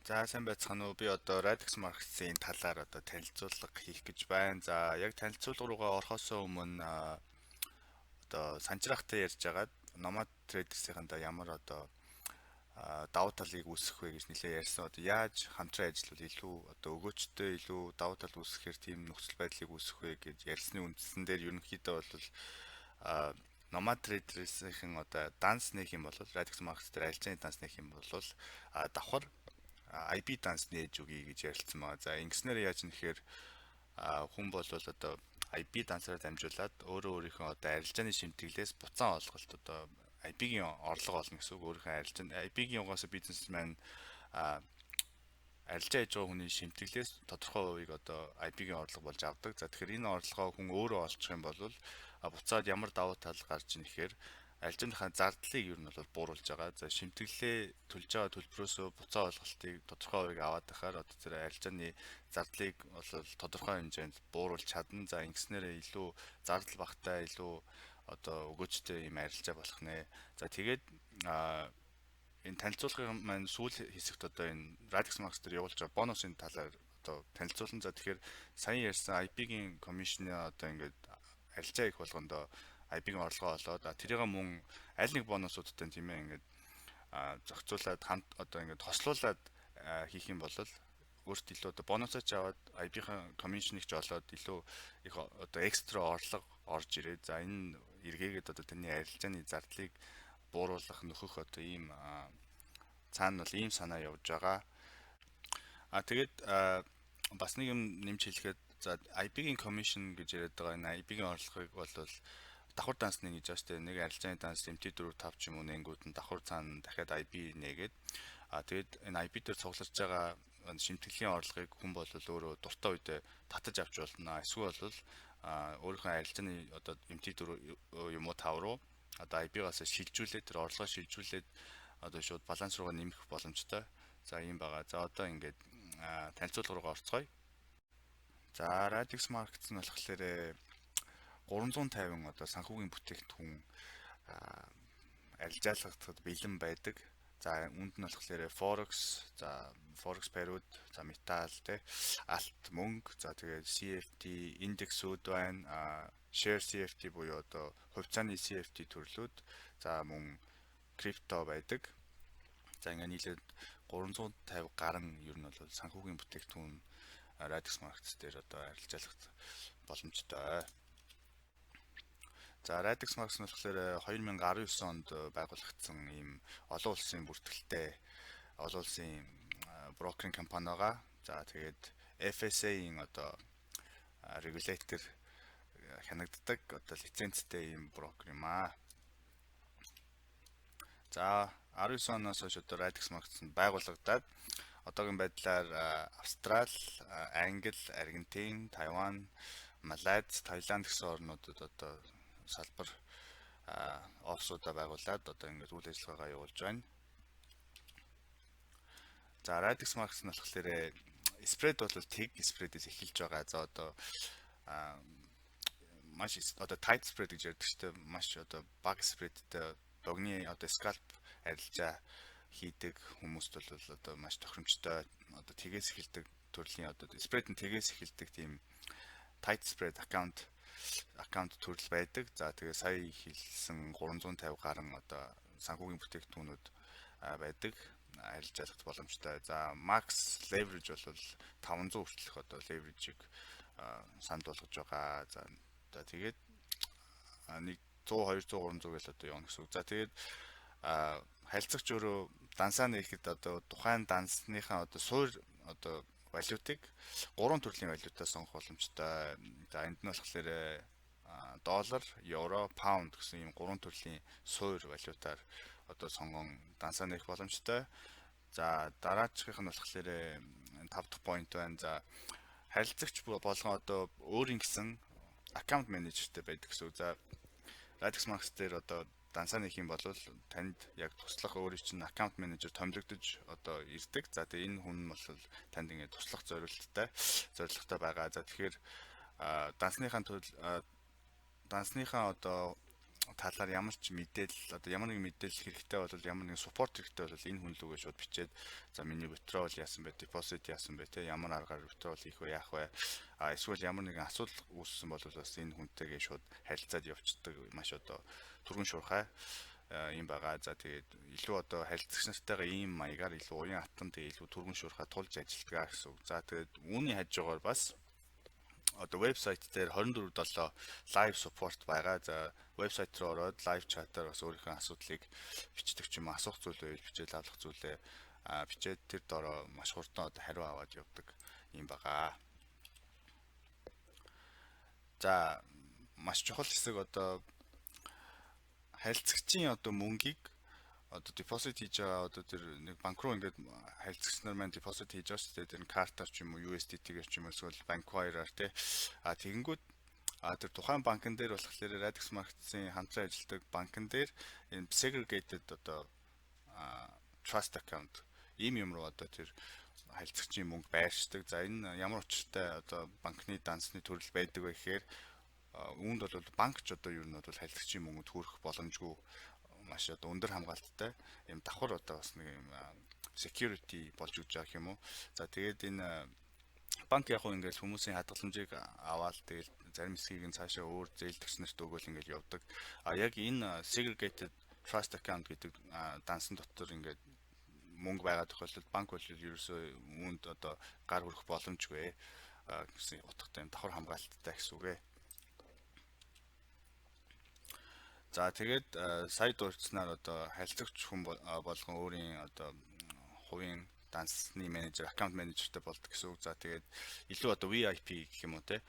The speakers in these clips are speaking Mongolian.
За, сайн байцгаана уу? Би одоо Radix Markets-ийн талаар одоо танилцуулга хийх гэж байна. За, яг танилцуулга руугаа орохоос өмнө одоо санжраахтай ярьж агаад Nomad Traders-ийнхэндээ ямар одоо давуу талыг үүсгэх вэ гэж нэлээд ярьсан. Одоо яаж хамтран ажиллавал илүү одоо өгөөчтэй, илүү давуу тал үүсгэхээр тийм нөхцөл байдлыг үүсгэх вэ гэж ярьсны үндсэн дээр ерөнхийдөө бол Nomad Traders-ийн одоо данс нэх юм бол, Radix Markets дээр арилжааны данс нэх юм бол давхар IB данс нээж өгье гэж ярилцсан байгаа. За, ингэснээр яаж нэхэр хүн бол одоо IB дансаар дамжуулаад өөрөө өөрийнхөө одоо арилжааны шимтгэлээс буцаан олголт, одоо IB-гийн орлого олно гэсэн үг. Өөрийнхөө арилжааны IB-гийн угаасаа бизнесмен, арилжаа хийж байгаа хүний шимтгэлээс тодорхой хувийг одоо IB-гийн орлого болж авдаг. За, тэгэхээр энэ орлогоо хүн өөрөө олчих юм бол буцаад ямар давуу тал гарч ийн гэхээр арилжааныхаа зардлыг ер нь бол бууруулж байгаа. За, шимтгэлээ төлж байгаа төлбөрөөсөө буцаа олголтыг тодорхой хувийг аваад байхаар одоо тэр арилжааны зардлыг бол тодорхой хэмжээнд бууруулж чадна. За, ингэснээр илүү зардал багатай, илүү одоо өгөөжтэй юм арилжаа болох нэ. За, тэгээд энэ танилцуулгын маань сүүл хэсэгт одоо энэ Radix Max дээр явуулж байгаа бонусын талаар одоо танилцуулна. За, тэгэхээр саяхан ярьсан IB-гийн commission одоо ингээд арилжаа их болгондоо IB-гийн орлогоо олоод тэрийг мөн аль нэг бонусуудтай, тийм ээ, ингээд зохицуулаад, хамт одоо ингээд хослуулад хийх юм бол өөрт илүү одоо бонусоо ч аваад, IB-ийн commission-ыг ч олоод, илүү их одоо экстра орлого орж ирээ. За, энэ эргээгээд одоо таны арилжааны зардлыг бууруулах, нөхөх одоо ийм цаана бол ийм санаа явж байгаа. А тэгээд бас нэг юм нэмж хэлэхэд, за, IB-гийн commission гэж яриад байгаа энэ IB-гийн орлогыг бол давхар данс нэг гэж байна шүү дээ. Нэг арилжааны данс MT4 5 ч юм уу нэнгүүд нь давхар цаана дахиад IB нээгээд, а тэгээд энэ IB дээр цугларч байгаа шимтгэлийн орлогыг хүн бол өөрөө дуртай үедээ татаж авч болно. Эсвэл бол өөрийнхөө арилжааны одоо MT4 юм уу 5 руу одоо IB-гаас шилжүүлээд, тэр орлогоо шилжүүлээд одоо шууд баланс руугаа нэмэх боломжтой. За, ийм байгаа. За, одоо ингээд танилцуулга руугаа орцгоё. За, Radix Markets нь болохоор 350 одоо санхүүгийн бүтээгдэхүүн арилжаалгахад бэлэн байдаг. За, үүнд нь болохоор Forex, за, Forex pair-ууд, за, металл те, алт, мөнгө, за, тэгээд CFD индексүүд байна. Share CFD буюу одоо хувьцааны CFD төрлүүд, за, мөн крипто байдаг. За, ингээ нийлээд 350 гарan ер нь бол санхүүгийн бүтээгдэхүүн Radix Markets дээр одоо арилжаалах боломжтой. За, Radix Markets нь болохоор 2019 онд байгуулагдсан ийм олон улсын бүртгэлтэй олон улсын брокеринг компани байгаа. За, тэгээд FSA-ийн одоо regulator хянагддаг одоо лицензтэй ийм брокер юм аа. За, 19 оноос хойш одоо Radix Markets нь байгуулагдаад одоогийн байдлаар Австрал, Англи, Аргентин, Тайван, Малайз, Таиланд гэсэн орнуудад одоо салбар офисуудаа байгуулад одоо ингээд үйл ажиллагаагаа явуулж байна. За, Radix Markets нь болохоор spread бол тэг spread-ээс эхэлж байгаа. За, одоо маш одоо tight spread гэж ярьдаг шүү дээ. Маш одоо бага spread-тэй богны одоо scalp арилжаа хийдэг хүмүүст бол одоо маш тохиромжтой, одоо тгээс эхэлдэг төрлийн, одоо spread нь тгээс эхэлдэг тийм tight spread account төрөл байдаг. За, тэгээ сая хэлсэн 350 гарan одоо санхүүгийн бүтээгдэхүүнүүд байдаг, арилжаалах боломжтой. За, max leverage бол 500 хүртэлх одоо leverage-ийг санд болгож байгаа. За за, тэгээд нэг 100, 200, 300 гэл одоо явна гэсэн үг. За, тэгээд харилцагч өөрөө дансаа нээхэд одоо тухайн дансныхаа одоо суур одоо валютыг, гурван төрлийн валютаа сонгох боломжтой. За, энд нь болохоор доллар, евро, паунд гэсэн ийм гурван төрлийн суур валютаар одоо сонгон дансаа нээх боломжтой. За, дараачихийнх нь болохоор 5 дахь point байна. За, харилцагч болгон одоо өөрийн гэсэн account manager-тэй байдаг гэсэн үг. За, Radix Markets дээр одоо дансаа нэх юм бол танд яг туслах өөрийн чинь account manager томилогдож одоо ирдэг. За, тэгээ энэ хүн бол танд ингээд туслах зорилготой байгаа. За, тэгэхээр дансныхаа төл дансныхаа одоо талаар ямар ч мэдээлэл, одоо ямар нэгэн мэдээлэл хэрэгтэй бол, ямар нэгэн support хэрэгтэй бол энэ хүн лүүгээ шууд бичээд, за, миний withdrawal яасан бэ, deposit яасан бэ, те, ямар аргаар withdrawal хийх вэ, яах вэ, эсвэл ямар нэгэн асуудал үүссэн бол бас энэ хүнтэйгээ шууд харилцаад явцдаг, маш одоо түргэн шуурхай юм байгаа. За, тэгээд илүү одоо харилцагч нартайгаа ийм маягаар илүү уян хатан, тэгээд илүү түргэн шуурхай тулж ажилладаг гэсэн үг. За, тэгээд үүний хажуугаар бас одоо вебсайт дээр 24/7 live support байгаа. За, вебсайт руу ороод live chat-аар бас өөрийнхөө асуудлыг бичдэг ч юм уу, асуух зүйл байвал бичээл, авах зүйлээ бичээд тэр дороо маш хурдан одоо хариу аваад явдаг юм байгаа. За, маш чухал хэсэг, одоо харилцагчийн одоо мөнгийг одоо deposit хийж байгаа, одоо тэр нэг банк руу ингээд харилцагч нар маань deposit хийж байгаа шүү дээ. Тэр картаар ч юм уу, USDT-гээр ч юм уу, эсвэл банк wire-аар, тий. А тэгэнгүүт тэр тухайн банкн дээр болохоор Radix Markets-ийн хамтран ажилладаг банкн дээр энэ segregated одоо trust account ийм юм руу одоо тэр харилцагчийн мөнгө байршдаг. За, энэ ямар учиртай одоо банкны дансны төрөл байдаг вэ гэхээр үүнд бол банк ч одоо ер нь бол харилцагчийн мөнгөнд хүрэх боломжгүй, маш одоо өндөр хамгаалттай юм давхар одоо бас нэг юм security болж өгч байгаа юм уу. За, тэгээд энэ банк яг уу ингээл хүмүүсийн хадгаламжийг аваад, тэгэл зарим хэсгийг нь цаашаа өөр зээлдэгч нарт өгөөл ингээл явдаг. А яг энэ segregated trust account гэдэг дансан дотор ингээд мөнгө байгаа тохиолдолд банк бол ерөөсөө үүнд одоо гар хүрэх боломжгүй гэсэн утгатай юм давхар хамгаалттай гэсэн үг ээ. За, тэгээд сая дурдсанаар одоо харилцагч хүн болгон өөрийн одоо хувийн дансны менежер, account manager-тэй болдог гэсэн үг. За, тэгээд илүү одоо VIP гэх юм уу, те.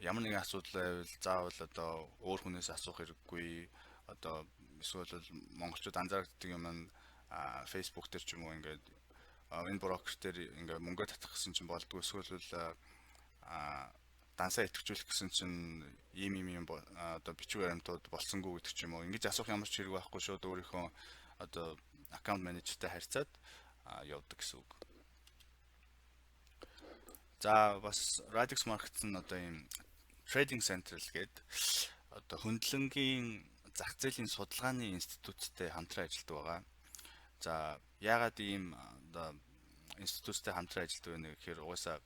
Ямар нэгэн асуудал байвал заавал одоо өөр хүнээс асуух хэрэггүй. Одоо эсвэл монголчууд анзаардаг юм нь Facebook дээр ч юм уу ингээд энэ брокер дээр ингээд мөнгө татах гэсэн чинь болдгоо, эсвэл дансаа идэвхжүүлэх гэсэн чинь ийм ийм юм одоо бичиг баримтууд болсонгүй гэдэг ч юм уу. Ингэж асуух ямар ч хэрэг байхгүй, шууд өөрийнхөө одоо account manager-тай харьцаад явдаг гэсэн үг. За, бас Radix Markets нь одоо ийм Trading Central гэдэг одоо хөндлөнгийн зах зээлийн судалгааны институттэй хамтран ажилладаг байгаа. За, яагаад ийм одоо институттэй хамтран ажилладаг вэ гэхээр угаасаа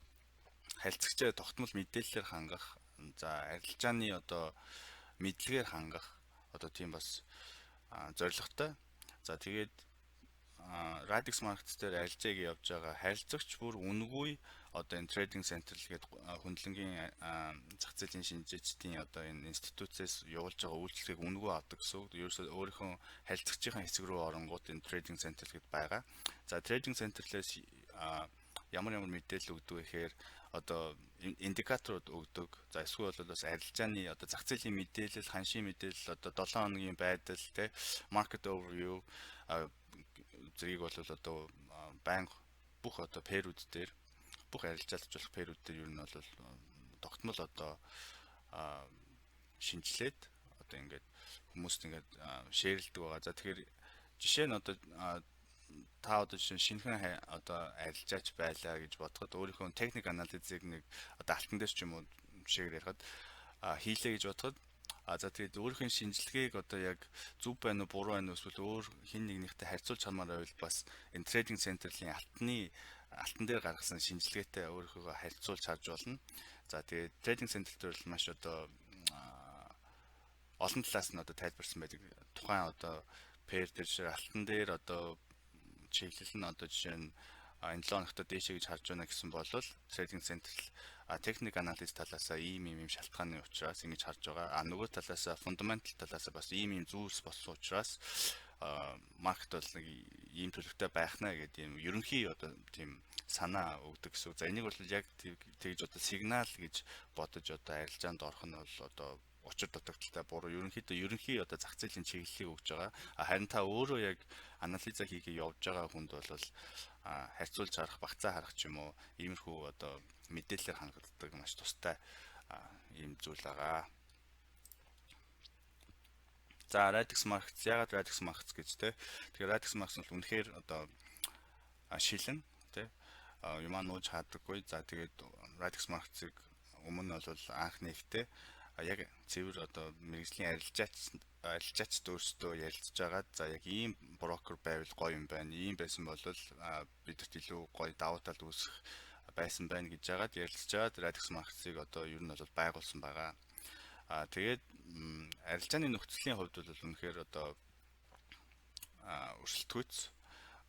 харилцагчаа тогтмол мэдээллээр хангах, за, арилжааны одоо мэдлэгээр хангах одоо тийм бас зорилготой. За, тэгээд Radix Markets дээр арилжааг явж байгаа харилцагч бүр үнэгүй одоо энэ Trading Central гэдэг хөндлөнгийн зах зээлийн шинжээчдийн одоо энэ институцээс явуулж байгаа үйлчилгээг үнэгүй авдаг гэсэн үг. Ерөөсөө өөрийнхөө харилцагчийн хэсэг рүү оронгууд энэ Trading Central гэд байгаа. За, Trading Central-ээс ямар ямар мэдээлэл өгдөг вэ гэхээр одоо индикаторууд өгдөг. За, эсвэл бол бас арилжааны одоо зах зээлийн мэдээлэл, ханшийн мэдээлэл, одоо 7 хоногийн байдал, те, market overview зэргийг бол одоо байнга бүх одоо pair-үүд дээр, бүх арилжаалж болох pair-үүд дээр ер нь бол тогтмол одоо шинжилээд одоо ингээд хүмүүст ингээд share-лдэг байгаа. За, тэгэхээр жишээ нь одоо та одоо жишээ нь шинэхэн одоо арилжаач байлаа гэж бодоход өөрийнхөө техник анализыг нэг одоо алтан дээр ч юм уу жишээгээр ярихад хийлээ гэж бодоход, за, тэгээд өөрийнхөө шинжилгээг одоо яг зөв байна уу, буруу байна уу, эсвэл өөр хэн нэгнийхтэй харьцуулж чамаар байвал бас энэ Trading Central-ийн алтан дээр гаргасан шинжилгээтэй өөрийнхөө харьцуулж харж болно. За, тэгээд Trading Central дээр бол маш одоо олон талаас нь одоо тайлбарсан байдаг. Тухайн одоо pair дээр, жишээ алтан дээр одоо чиглэл нь одоо жишээ нь энэ 7 хоногт дээшээ гэж харж байна гэсэн бол Trading Central техник анализ талаасаа ийм ийм ийм шалтгааны учраас ингэж харж байгаа. А нөгөө талаасаа, fundamental талаасаа бас ийм ийм зүйлс болсон учраас market бол нэг ийм төлөвтэй байх наа гэдэг ийм ерөнхий одоо тийм санаа өгдөг гэсэн. За, энийг бол яг тэгж одоо сигнал гэж бодож одоо арилжаанд орох нь бол одоо учир дутагдалтай, буруу. Ерөнхийдөө ерөнхий одоо зах зээлийн чиглэлийг өгж байгаа. Харин та өөрөө яг анализа хийгээ явж байгаа хүнд бол харьцуулж харах, багцаа харах ч юм уу, иймэрхүү одоо мэдээлэлээр хангагддаг маш тустай ийм зүйл байгаа. За, Radix Markets, яагаад Radix Markets гэж, те. Тэгэхээр Radix Markets бол үнэхээр одоо шилэн, те, юмаа нууж хаадаггүй. За, тэгээд Radix Markets-ыг өмнө нь бол анх нэгтээ Яг цэвэр одоо мэргэжлийн арилжаачид өөрсдөө ярилцж байгаад, за, яг ийм брокер байвал гоё юм байна. Ийм байсан бол бидэрт илүү гоё давуу тал үүсэх байсан байна гэж жагаад ярилцж байгаад Radix Markets-ыг одоо ер нь бол байгуулсан байгаа. Тэгээд арилжааны нөхцөлийн хувьд бол үнэхээр одоо өрсөлдөхүйц,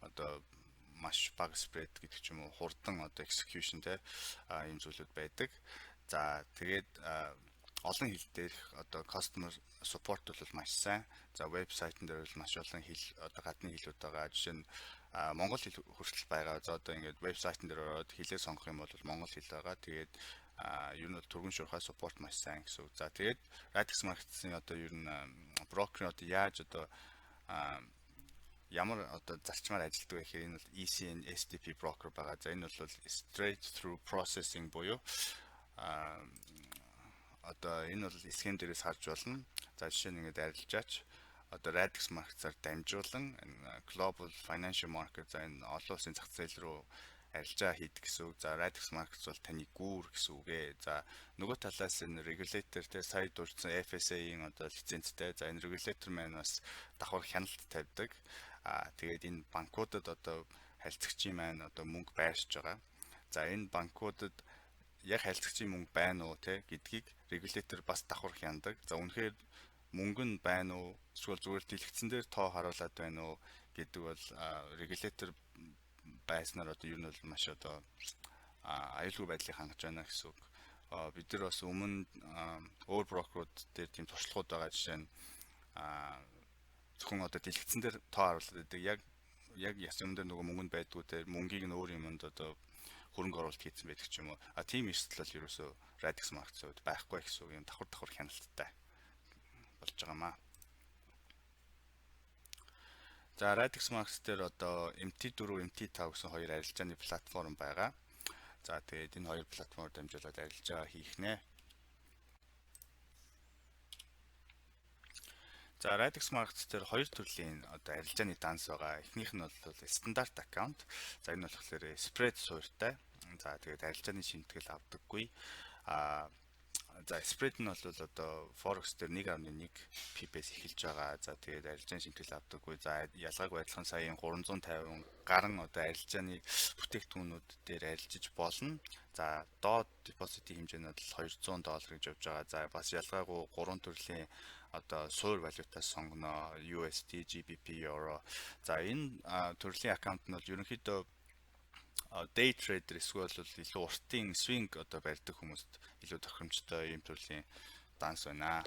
одоо маш бага spread гэдэг ч юм уу, хурдан одоо execution те, ийм зүйлүүд байдаг. За, тэгээд олон хэл дээрх одоо customer support бол маш сайн. За, вебсайтн дээр бол маш олон хэл, одоо гадны хэлүүд байгаа. Жишээ нь монгол хэл хүртэл байгаа. За, одоо ингээд вебсайтн дээр ороод хэлээ сонгох юм бол монгол хэл байгаа. Тэгээд ер нь бол түргэн шуурхай support маш сайн гэсэн үг. За, тэгээд Radix Markets-ийн одоо ер нь брокерын одоо яаж одоо ямар одоо зарчмаар ажилладаг вэ гэхээр энэ бол ECN STP broker байгаа. За, энэ бол straight through processing буюу одоо энэ бол схем дээрээс харж болно. За, жишээ нь ингээд арилжаач одоо Radix Markets-аар дамжуулан Global Financial Market, за, энэ олон улсын зах зээл рүү арилжаа хийдэг гэсэн үг. За, Radix Markets бол таны гүүр гэсэн үг ээ. За, нөгөө талаас энэ regulator те, сая дурдсан FSA-ийн одоо лицензтэй. За, энэ regulator маань бас давхар хяналт тавьдаг. Тэгээд энэ банкудад одоо харилцагчийн маань одоо мөнгө байршиж байгаа. За, энэ банкудад яг харилцагчийн мөнгө байна уу те гэдгийг regulator бас давхар хяндаг. За, үнэхээр мөнгө нь байна уу, эсвэл зүгээр дэлгэцэн дээр тоо харуулад байна уу гэдэг бол regulator байснаар одоо ер нь бол маш одоо аюулгүй байдлыг хангаж байна гэсэн үг. Бид нар бас өмнө өөр брокерууд дээр тийм туршлагууд байгаа. Жишээ нь зөвхөн одоо дэлгэцэн дээр тоо харуулад байдаг. Яг яс юм дээр нөгөө мөнгөнд байдгүй те, мөнгийг нь өөр юмд одоо хөрөнгө оруулалт хийсэн байдаг ч юм уу. Тийм эрсдэл бол ерөөсөө Radix Markets хувьд байхгүй гэсэн үг, юм давхар давхар хяналттай болж байгаа маа. За, Radix Markets дээр одоо MT4, MT5 гэсэн хоёр арилжааны платформ байгаа. За, тэгээд энэ хоёр платформоор дамжуулаад арилжаа хийх нэ. За, Radix Markets дээр хоёр төрлийн одоо арилжааны данс байгаа. Эхнийх нь бол стандарт account. За, энэ болохоор spread суурьтай. За, тэгээд арилжааны шимтгэл авдаггүй. За, spread нь бол одоо Forex дээр 1.1 pip-ээс эхэлж байгаа. За, тэгээд арилжааны шимтгэл авдаггүй. За, ялгаагүй адилхан саяын 350 гарan одоо арилжааны бүтээгдэхүүнүүд дээр арилжиж болно. За, доод депозитын хэмжээ нь бол 200 доллар гэж явж байгаа. За, бас ялгаагүй гурван төрлийн одоо суур валютаас сонгоно: USD, GBP, Euro. За, энэ төрлийн account нь бол ерөнхийдөө day trader эсвэл бол илүү уртын swing одоо барьдаг хүмүүст илүү тохиромжтой ийм төрлийн данс байна.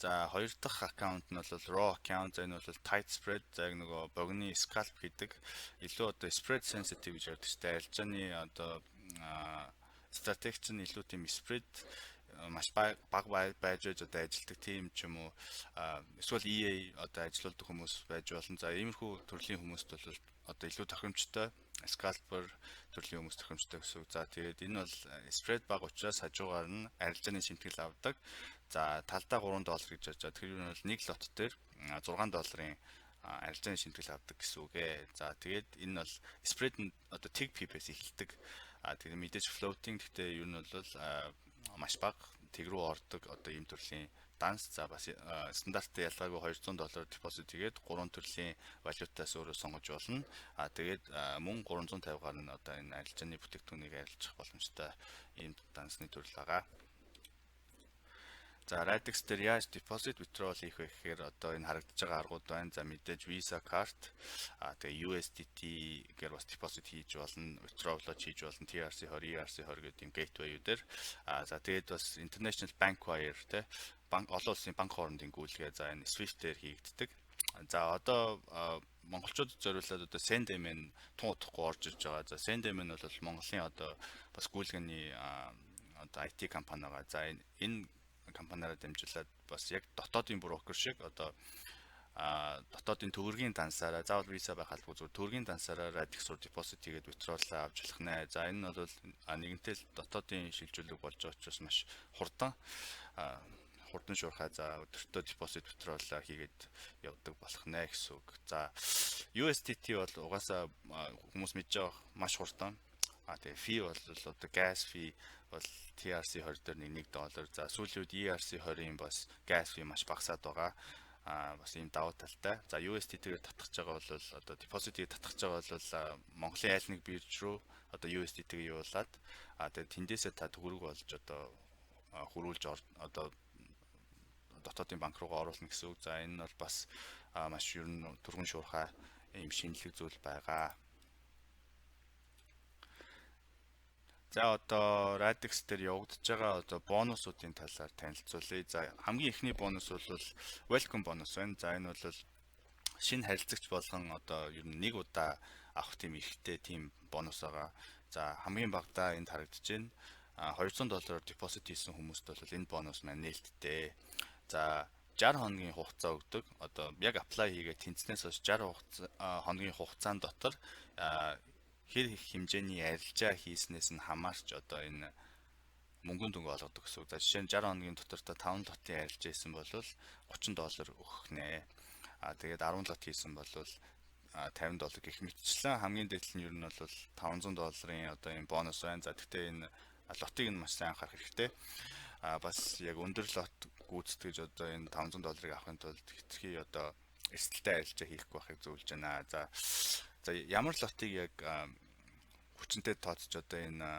За, хоёр дахь account нь бол raw account. За, энэ бол tight spread. За, яг нөгөө богино scalp гэдэг, илүү одоо spread sensitive гэж ярьдаг чинь арилжааны одоо стратеги чинь илүү тийм spread маш бага байж байж одоо ажилладаг тийм ч юм уу, эсвэл EA одоо ажилуулдаг хүмүүс байж болно. За, иймэрхүү төрлийн хүмүүст бол одоо илүү тохиромжтой, scalper төрлийн хүмүүс тохиромжтой гэсэн үг. За, тэгээд энэ бол spread бага учраас хажуугаар нь арилжааны шимтгэл авдаг. За, талдаа 3 доллар гэж яаж байгаа. Тэгэхээр нь бол нэг lot дээр 6 долларын арилжааны шимтгэл авдаг гэсэн үг ээ. За, тэгээд энэ бол spread нь одоо тэг pip-ээс эхэлдэг. Тэгээд мэдээж floating, гэхдээ ер нь бол маш бага тэг рүү ордог одоо ийм төрлийн данс. За, бас стандарттай ялгаагүй 200 доллар депозит хийгээд гурван төрлийн валютаас өөрөө сонгож болно. Тэгээд мөн 350 гаруй нь одоо энэ арилжааны бүтээгдэхүүнийг арилжах боломжтой ийм дансны төрөл байгаа. За, Radix дээр яаж deposit withdrawal хийх вэ гэхээр одоо энэ харагдаж байгаа аргууд байна. За, мэдээж Visa card, тэгээ USDT-гээр бас deposit хийж болно, withdrawal хийж болно, TRC20, ERC20 гэдэг юм gateway-үүдээр. За, тэгээд бас International Bank Wire те, банк олон улсын банк хоорондын гүйлгээ, за, энэ SWIFT-ээр хийгддэг. За, одоо монголчуудад зориулаад одоо SendMN тун удахгүй орж ирж байгаа. За, SendMN бол Монголын одоо бас гүйлгээний одоо IT компани байгаа. За, энэ компаниараа дамжуулаад бас яг дотоодын брокер шиг одоо дотоодын төгрөгийн дансаараа, заавал Visa байх албагүй, зүгээр төгрөгийн дансаараа Radix руу deposit хийгээд withdrawal авч болох нэ. За, энэ нь бол нэгэнтэл дотоодын шилжүүлэг болж байгаа учраас маш хурдан шуурхай, за, өдөртөө deposit withdrawal хийгээд явдаг болох нэ гэсэн үг. За, USDT бол угаасаа хүмүүс мэдж байгаа, маш хурдан. А тэгээ fee бол одоо gas fee бол TRC 20 дээр 1 доллар. За, сүүлийн үед ERC 20-ын бас gas fee маш багасаад байгаа. А бас ийм давуу талтай. За, USDT-гээр татгах байгаа бол, одоо депозитыг татгах байгаа бол Монголын аль нэг бирж рүү одоо USDT-г явуулаад, а тэгээ тэндээсээ та төгрөг болж одоо хөрвүүлж одоо дотоодын банк руугаа оруулна гэсэн үг. За, энэ нь бол бас маш ер нь түргэн шуурхай ийм шинэлэг зүйл байгаа. За, одоо Radix дээр явагдаж байгаа одоо бонусуудын талаар танилцуулъя. За, хамгийн эхний бонус бол welcome бонус байна. За, энэ бол шинэ харилцагч болгон одоо ер нь нэг удаа авах тийм эрхтэй тийм бонус байгаа. За, хамгийн багадаа энд харагдаж байна. 200 доллараар депозит хийсэн хүмүүст бол энэ бонус маань нээлттэй. За, 60 хоногийн хугацаа өгдөг. Одоо яг apply хийгээд тэнцнээс хойш 60 хоногийн хугацаанд дотор хэр их хэмжээний арилжаа хийснээс нь хамаарч одоо энэ мөнгөн дүнг олгодог гэсэн үг. За, жишээ нь 60 хоногийн дотор та 5 lot-ын арилжаа хийсэн бол 30 доллар өгөх нэ. А тэгээд 10 lot хийсэн бол 50 доллар гэх мэтчлэн, хамгийн дээд нь ер нь бол 500 долларын одоо энэ бонус байна. За, гэхдээ энэ lot-ыг нь маш сайн анхаарах хэрэгтэй. А бас яг өндөр lot гүйцэтгэж одоо энэ 500 долларыг авахын тулд хэтэрхий одоо эрсдэлтэй арилжаа хийхгүй байхыг зөвлөж байна. За, ямар lot-ыг яг хүчинтэй тооцож одоо энэ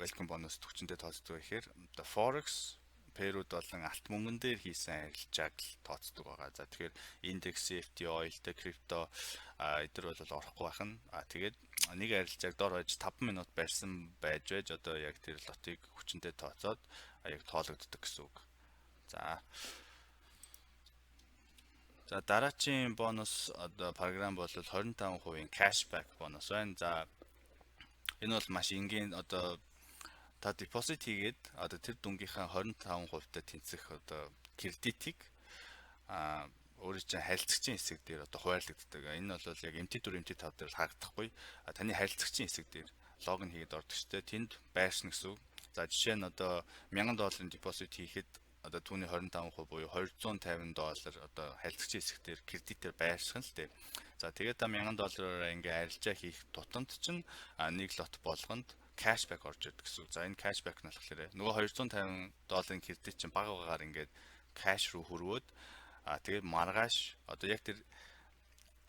welcome bonus хүчинтэй тооцдог гэхээр одоо forex pair-үүд болон алт мөнгөн дээр хийсэн арилжааг л тооцдог байгаа. За, тэгэхээр индекс, CFD, oil, крипто эдгээр бол орохгүй байх нь. А тэгээд нэг арилжааг дор хаяж 5 минут барьсан байж одоо яг тэр lot-ыг хүчинтэй тооцоод яг тоологддог гэсэн үг. За, дараачийн бонус одоо програм бол 25% cashback бонус байна. За, энэ бол маш энгийн, одоо та депозит хийгээд одоо тэр дүнгийнхаа 25%-тай тэнцэх одоо кредитийг өөрийн чинь харилцагчийн хэсэг дээр одоо хуваарлагддаг. Энэ бол яг MT4, MT5 дээр харагдахгүй. Таны харилцагчийн хэсэг дээр login хийгээд ордог ч тэнд байршна гэсэн үг. За, жишээ нь одоо 1000 долларын депозит хийхэд одоо түүний 25% буюу 250 доллар одоо харилцагчийн хэсэг дээр кредитээр байрших нь л дээ. За, тэгээд та 1000 доллараар ингээ арилжаа хийх тутамд чинь нэг lot болгонд cashback орж ирдэг гэсэн үг. За, энэ cashback нь болохоор нөгөө 250 долларын кредит чинь бага багаар ингээд cash руу хөрвөөд, тэгээд маргааш одоо яг тэр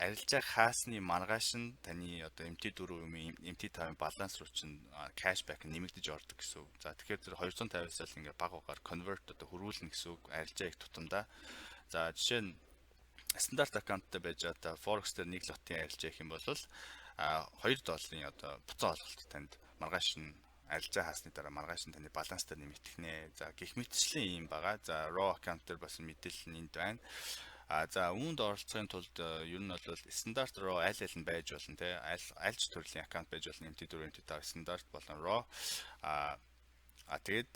арилжаа хаасны маргааш нь таны одоо MT4 юм MT5-ын баланс руу чинь cashback нэмэгдэж ордог гэсэн үг. За, тэгэхээр тэр 250-аас л ингээ бага багаар convert, одоо хөрвүүлнэ гэсэн үг арилжаа их тутамдаа. За, жишээ нь стандарт account-тай байж одоо Forex дээр нэг lot-ын арилжаа хийх юм бол 2 долларын одоо буцаан олголт танд маргааш нь арилжаа хаасны дараа маргааш нь таны баланс дээр нэмэгдэх нэ. За, гэх мэтчлэн ийм байгаа. За, raw account дээр бас мэдээлэл нь энд байна. А за, үүнд оролцохын тулд ер нь бол стандарт, raw аль аль нь байж болно те, аль альч төрлийн account байж болно, MT4, MT5, стандарт болон raw. А тэгээд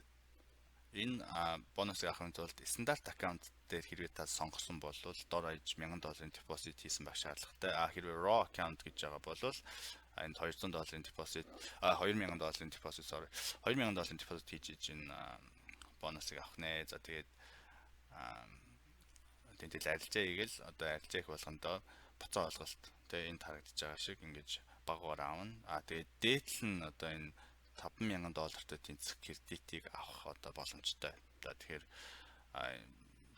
энэ бонусыг авахын тулд стандарт account дээр хэрвээ та сонгосон бол дор хаяж 1000 долларын депозит хийсэн байх шаардлагатай. А хэрвээ raw account гэж байгаа бол энд 200 долларын депозит, 2000 долларын депозит, sorry, 2000 долларын депозит хийж иж энэ бонусыг авах нэ. За, тэгээд тэнтэл арилжаа хийгээл одоо арилжаа их болгондоо буцаа олголт тэгээ энд харагдаж байгаа шиг ингэж багаар аавна. А тэгээд дээдл нь одоо энэ 5000 доллартай тэнцэх кредитийг авах одоо боломжтой. За, тэгэхээр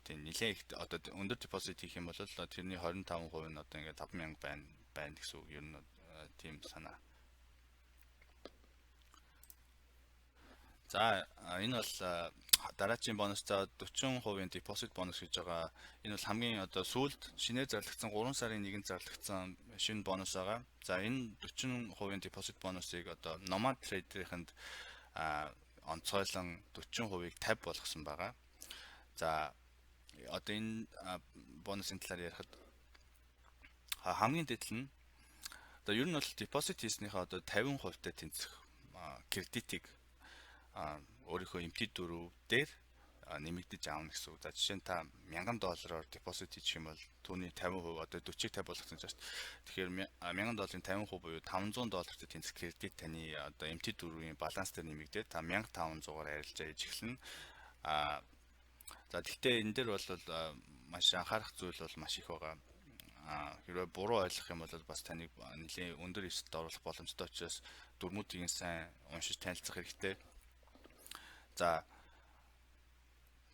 тийм нэлээд их одоо өндөр депозит хийх юм бол тэрний 25% нь одоо ингээд 5000 байна байна гэсэн үг. Ер нь тийм санаа. За, энэ бол дараачийн бонус, за, 40% депозит бонус гэж байгаа. Энэ бол хамгийн одоо сүүлд шинээр зарлагдсан, 3 сарын 1-нд зарлагдсан шинэ бонус байгаа. За, энэ 40% депозит бонусыг одоо Nomad Trader-ийнхэнд онцгойлон 40%-ыг 50 болгосон байгаа. За, одоо энэ бонусын талаар ярихад хамгийн дээд нь одоо ер нь бол депозит хийснийхээ одоо 50%-тай тэнцэх кредитийг өөрийнхөө MT4 дээр нэмэгдэж аавна гэсэн үг. За, жишээ нь та 1000 доллараар депозит хийчих юм бол түүний 50%, одоо 40-ыг 50 болгосон ч шүү дээ. Тэгэхээр 1000 долларын 50% буюу 500 доллартай тэнцэх кредит таны одоо MT4-ийн баланс дээр нэмэгдээд та 1500-аар арилжаа хийж эхэлнэ. За, гэхдээ энэ дээр бол маш анхаарах зүйл бол маш их байгаа. Хэрвээ буруу ойлгох юм бол бас таныг нэлээн өндөр эрсдэлд оруулах боломжтой учраас дүрмүүдийг сайн уншиж танилцах хэрэгтэй. За,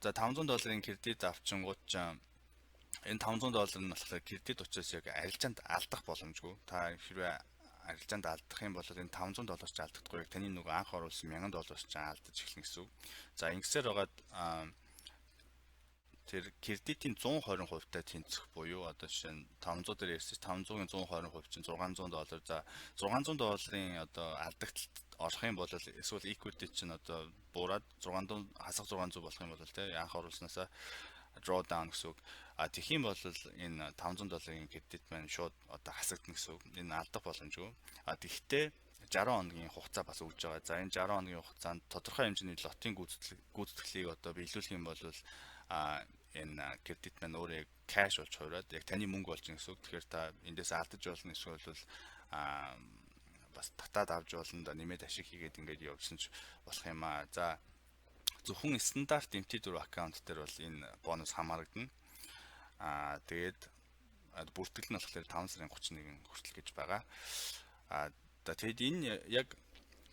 500 долларын кредит авчингууд ч энэ 500 доллар нь болохоор кредит учраас яг арилжаанд алдах боломжгүй. Та хэрвээ арилжаанд алдах юм бол энэ 500 доллар ч алдахгүй, яг таны нөгөө анх оруулсан 1000 доллар ч алдаж эхэлнэ гэсэн үг. За, ингэсээр байгаад тэр кредитийн 120% тай тэнцэх буюу одоо жишээ нь 500 дээр ярьсан 500-ын 120% чинь 600 доллар. За, 600 долларын одоо алдагдлалд орох юм бол эсвэл equity чинь одоо буураад 600 хасах 600 болох юм бол, те, анх оруулснаасаа draw down гэсэн үг. А тэгэх юм бол энэ 500 долларын кредит маань шууд одоо хасагдана гэсэн үг. Энэ алдах боломжгүй. А тэгвэл 60 хоногийн хугацаа бас өгж байгаа. За, энэ 60 хоногийн хугацаанд тодорхой хэмжээний лотын гүйцэтгэлийг одоо биелүүлэх юм бол энэ кредит маань өөрөө яг cash болж хувираад яг таны мөнгө болж гэсэн үг. Тэгэхээр та эндээс алдаж болно, эсвэл бол бас татаад авч болно да, нэмээд ашиг хийгээд ингээд явсан ч болох юм аа. За, зөвхөн стандарт MT4 аккаунт дээр бол энэ бонус хамаарагдана. Тэгээд бүртгэл нь болохоор 5 сарын 31 хүртэл гэж байгаа. За, тэгэд энэ яг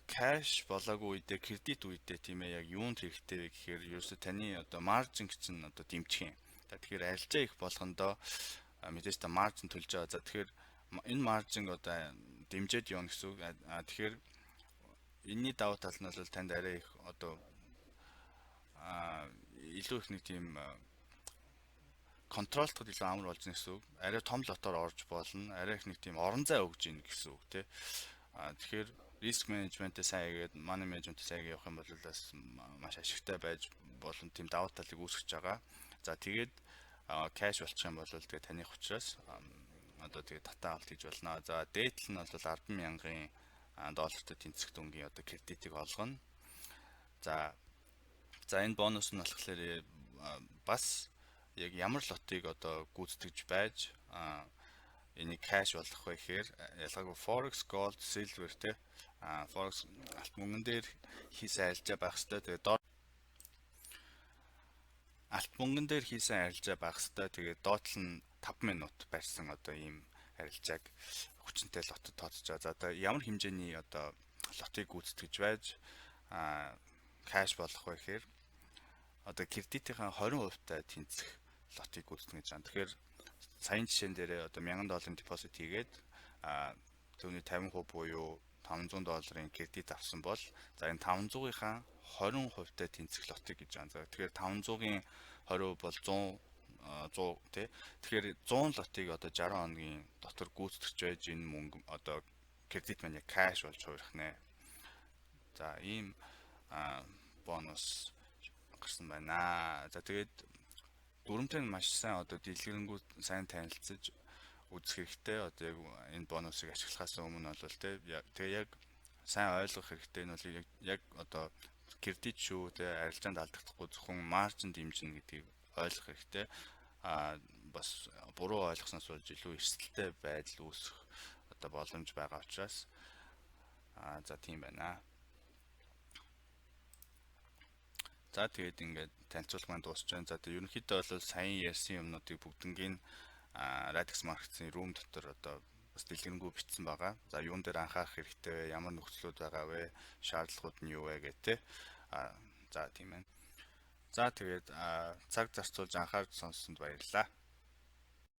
cash болоогүй үедээ, кредит үедээ, тийм ээ, яг юунд хэрэгтэй вэ гэхээр ерөөсө таны одоо margin чинь одоо дэмжих юм. За, тэгэхээр арилжаа их болгондоо мэдээж та margin төлж байгаа. За, тэгэхээр энэ margin одоо дэмжиж явна гэсэн үг. Тэгэхээр энэний давуу тал нь бол танд арай их одоо илүү их нэг тийм control тоход илүү амар болж байна гэсэн үг. Арай том лотоор орж болно. Арай их нэг тийм орон зай өгж ийн гэсэн үг, тий. Тэгэхээр risk management ээ сайн хийгээд, money management ээ сайн хийгээд явах юм бол бас маш ашигтай байж болон тийм давуу талыг үүсгэж байгаа. За, тэгээд cash болчих юм бол тэгээд таных учраас одоо тэгээд татаа авалт хийж болно. За, дээдл нь бол 10 мянган доллартай тэнцэх дүнгийн одоо кредитийг олгоно. За, энэ бонус нь болохоор бас яг ямар лотыг одоо гүйцэтгэж байж энийг cash болгох вэ гэхээр ялгаагүй forex, gold, silver, те, forex алт мөнгөн дээр хийсэн арилжаа байх хэрэгтэй. Тэгээд доор алт мөнгөн дээр хийсэн арилжаа байх хэрэгтэй. Тэгээд доотлол нь 5 минут барьсан одоо ийм арилжааг хүчинтэй лотод тооцож байгаа. За, одоо ямар хэмжээний одоо лотыг гүйцэтгэж байж cash болох вэ гэхээр одоо кредитийн 20% та тэнцэх лотыг гүйцэтгэж байгаа. Тэгэхээр саяын жишээн дээр одоо 1000 долларын депозит хийгээд түүний 50% буюу 500 долларын кредит авсан бол, за, энэ 500-ийнхаа 20% тай тэнцэх лотыг гэж байгаа. За, тэгэхээр 500-ын 20% бол 100 100, тий. Тэгэхээр 100 лотыг одоо 60 хоногийн дотор гүйцэтгэж байж энэ мөнгө одоо кредит маань яг cash болж хувирах нэ. За, ийм бонус гарсан байна. За, тэгээд дүрмтэй нь маш сайн одоо дэлгэрэнгүй сайн танилцаж үзэх хэрэгтэй. Одоо яг энэ бонусыг ашиглахаас өмнө бол, тий, тэгээ яг сайн ойлгох хэрэгтэй. Энэ бол яг одоо кредит шүү, тий, арилжаанд алдагдахгүй, зөвхөн margin дэмжинэ гэдгийг ойлгох хэрэгтэй. Бас буруу ойлгосноос болж илүү эрсдэлтэй байдал үүсэх одоо боломж байгаа учраас за, тийм байна. За, тэгээд ингээд танилцуулга маань дуусч байна. За, тэгээд ерөнхийдөө бол саяын ярьсан юмнуудыг бүгднгийн Radix Markets-ийн room дотор одоо бас дэлгэрэнгүй бичсэн байгаа. За, юун дээр анхаарах хэрэгтэй вэ? Ямар нөхцлүүд байгаа вэ? Шаардлагууд нь юу вэ гэх те. За, тийм байна. За, тэгээд цаг зарцуулж анхаарч сонссонд баярлалаа.